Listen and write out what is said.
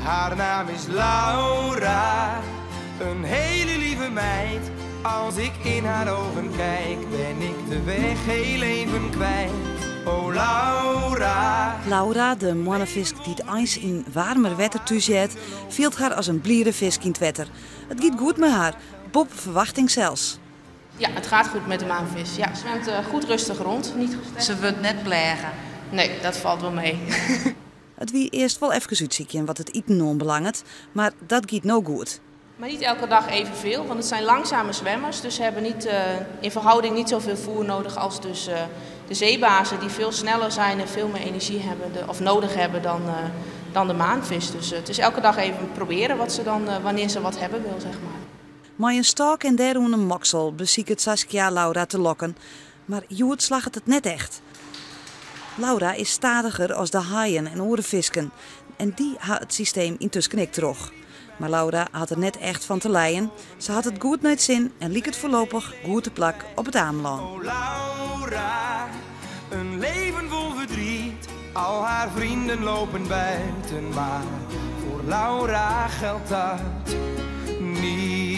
Haar naam is Laura, een hele lieve meid. Als ik in haar ogen kijk, ben ik de weg heel even kwijt. Oh Laura. Laura, de moannefisk dy't eins yn waarmer wetter thúsheart, fielt har as in bliere fisk yn it wetter. It giet goed mei har, boppe ferwachting sels. Ja, het gaat goed met de maanvis. Ja, zwemt goed rustig rond. Niet gestrest. Se wurdt net pleage. Nee, dat valt wel mee. It wie earst wol efkes útsykjen wat it iten oanbelanget, mar dat giet no goed. Maar niet elke dag evenveel, want het zijn langzame zwemmers. Dus ze hebben niet, in verhouding niet zoveel voer nodig als dus de zeebaarzen die veel sneller zijn en veel meer energie hebben de, of nodig hebben dan de maanvis. Dus het is elke dag even proberen wat ze dan, wanneer ze wat hebben wil, zeg maar. Mei in stôk en dêroan in moksel besiket Saskia Laura te lokken, mar hjoed slagget it net echt. Laura is stadiger as de haaien en oare fisken en dy ha it systeem yntusken ek troch. Mar Laura hat der net echt fan te lijen. Se hat it goed nei 't sin en liket foarlopich goed te plak op It Amelân. Oh Laura, een leven vol verdriet. Al haar vrienden lopen buiten, maar voor Laura geldt dat niet.